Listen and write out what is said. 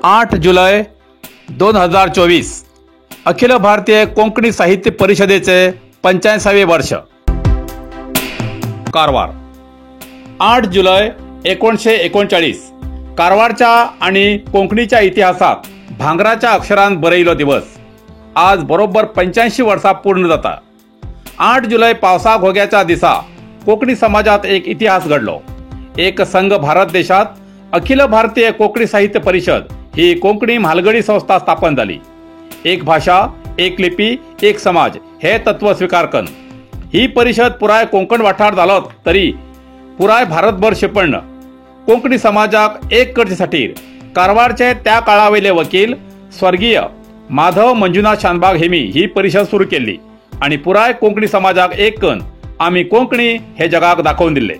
8 जुलय 2024 अखिल भारतीय कोंकणी साहित्य परिषदेचे 85वे वर्ष. कारवार 8 जुलय 1939 कारवारच्या आणि कोंकणीच्या इतिहासात भांगराच्या अक्षरान बरयलो दिवस. आज बरोबर 85 वर्सां पूर्ण जाता. 8 जुलय पावसा घोग्याच्या दिसा कोंकणी समाजात एक इतिहास घडलो. एक संघ भारत देशात अखिल भारतीय कोंकणी साहित्य परिषद ही कोंकणी म्हालगडी संस्था स्थापन झाली. एक भाषा, एक लिपी, एक समाज हे तत्व स्वीकार करून ही परिषद पुराय कोंकण वाठार जालो तरी पुराय भारतभर शिंपडण कोंकणी समाजाक एक करचे खातीर कारवारचे त्या काळावयले वकील स्वर्गीय माधव मंजुनाथ शानभाग हेमी ही परिषद सुरू केली आणि पुराय कोंकणी समाजाक एक करून आमी कोंकणी हे जगाक दाखोवन दिल्ले.